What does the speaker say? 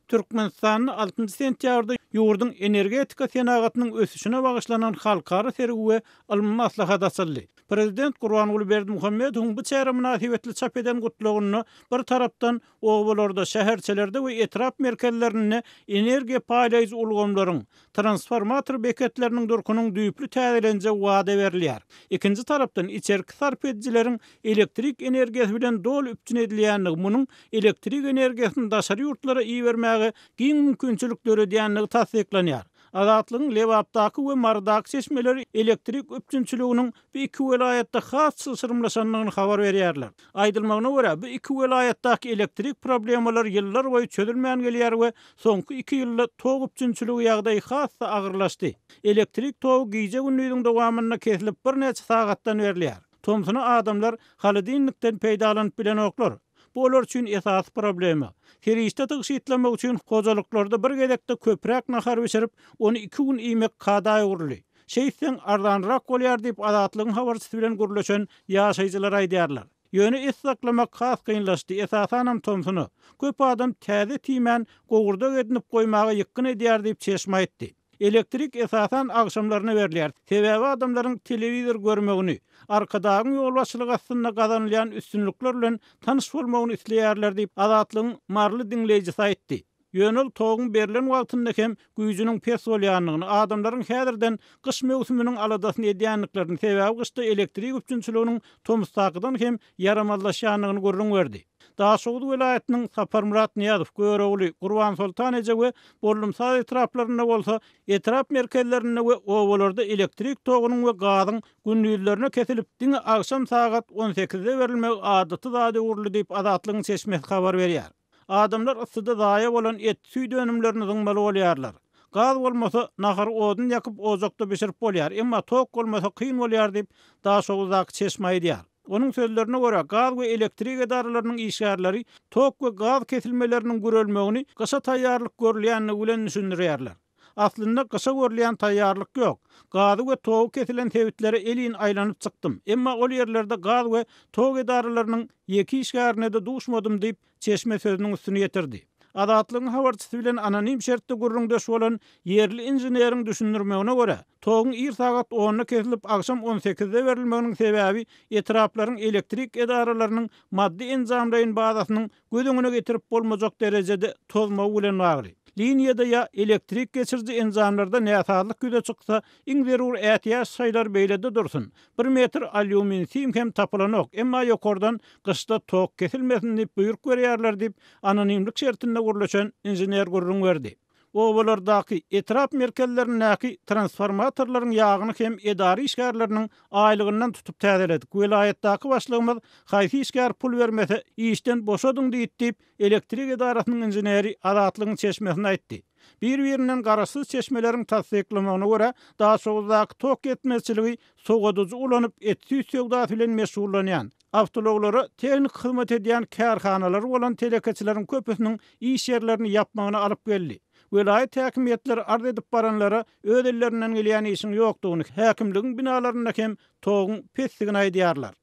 Türkmenistanda altynjy sentýabrda ýurduň energetika senagatynyň ösüşine bagyşlanan halkara sergi we ylmy maslahat açyldy. Prezident Gurbanguly Berdimuhamedowyň bu çäre mynasybetli çap eden gutlagynda bir tarapdan obalarda, şäherçelerde we etrap merkezlerinde energiýa paýlaýjy ulgamlaryň, transformator beketleriniň durkunyň düýpli täzelenjegi wada berilýär. Ikinji tarapdan, içerki sarp edijileriň elektrik energiýasy bilen doly üpjün edilýändigi, munuň elektrik energiýasyny daşary ýurtlara ibermäge giň mümkinçilik döredýändigi tassyklanýar. Azatlygyň Lebapdaky we Marydaky çeşmeleri elektrik üpjünçiliginiň bu iki welaýatda has çylşyrymlaşandygyny habar berýärler. Aýdylmagyna görä, bu iki welaýatdaky elektrik problemalary ýyllarboýy çözülmän gelýär we soňky iki ýylda tok üpjünçiligi ýagdaýy has-da agyrlaşdy. Elektrik togy gije-gündiziň dowamynda kesilip birnäçe sagatdan berilýär. Tomsuna adamlar holodilnikden peýdalanyp bilenoklar. Bu olar üçin esasy problema. Serişde tygşytlamak üçin hojalyklarda bir gezekde köpräk nahar bişirip, ony iki gün iýmek kada öwrüldi. Şeýtseň, arzanrak bolýar diýip, Azatlygyň habarçysy bilen gürleşen ýaşaýjylar aýdýarlar. Ýöne et saklamak has kynlaşdy, esasanam tomsuna. Köp adam täze et iýmän, gowurdak edinip goýmaga ýykgyn edýär diýip, çeşme aýtdy. Elektrik esasan agşamlaryna berilýär, sebäbi adamlaryň telewizor görmegini, Arkadagyň ýolbaşçylygy astynda gazanylýan üstünlikler bilen tanyş bolmagyny isleýärler diýip, Azatlygyň maryly diňleýjisi aýtdy. Ýöne ol toguň berlen wagtynda hem güýjüniň pes bolýandygyny, adamlaryň häzirden gyş möwsüminiň aladasyny edýändiklerini, sebäbi gyşda elektrik üpjünçiliginiň tomusdakydan hem ýaramazlaşýandygyny gürrüň berdi. Daşoguz welaýatynyň Saparmyrat Nyýazow, Görogly, Gurbansoltan eje we Bollumsaz etraplarynda bolsa, etrap merkezlerinde we obalarda elektrik togunyň we gazyň gündizlerine kesilip, diňe agşam sagat on sekizde berilmegi adaty zada öwrüldi diýip, Azatlygyň çeşmesi habar berýär. Adamlar yssyda zaýa bolan et, süýt önümlerini zyňmaly bolýarlar. Gaz bolmasa, nahary odun ýakyp ojakda bişirip bolýar, emma tok bolmasa kyn bolýar diýip, Daşoguzdaky çeşme aýdýar. Onuň sözlerine görä, gaz we elektrik edaralarynyň işgärleri tok we gaz kesilmeleriniň gürelmegini gyşa taýýarlyk görülýändigi bilen düşündirýärler. Aslynda gyşa görülýän taýýarlyk ýok. Gazy we togy kesilen sebitlere elin aýlanyp çykdym. Emma ol ýerlerde gaz we tok edaralarynyň ýeke işgärine-de duşmadym diýip, çeşme sözüniň üstüni ýetirdi. Azatlygyň habarçysy bilen anonim şertde gürrüňdeş bolan ýerli inženeriň düşündirmegine görä, toguň ir sagat onda kesilip, agşam on sekizde berilmeginiň sebäbi etraplaryň elektrik edaralarynyň maddy-enjamlaýyn bazasynyň göz öňüne getirip bolmajak derejede tozmagy bilen bagly. Liniýada ýa elektrik geçiriji enjamlarda näsazlyk ýüze çyksa, iň zerur ätiýaç şaýlar beýlede dursun, bir metr alýumin sim hem tapylanok, emma ýokardan gyşda tok kesilmesin diýip buýruk berýärler diýip, anonimlik şertinde gürleşen inžener gürrüň berdi. Obalardaky, etrap merkezlerindäki transformatorlaryň ýagyny hem edara işgärleriniň aýlygyndan tutup täzeledik. Welaýatdaky başlygymyz haýsy işgär pul bermese, işden boşadyň diýdi diýip, elektrik edarasynyň inženeri Azatlygyň çeşmesine aýtdy. Bir-birinden garaşsyz çeşmeleriň tassyklamagyna görä, Daşoguzdaky tok ýetmezçiligi sowadyjy ulanyp et-süýt söwdasy bilen meşgullanýan, Awtoulaglara tehniki hyzmat edýän kärhanalary bolan telekeçileriň köpüsiniň iş ýerlerini ýapmagyna alyp geldi. Welaýat häkimiýetleri arz edip baranlara öz ellerinden gelýän işiň ýokdugyny, häkimligiň binalarynda hem toguň pesdigini aýdýarlar.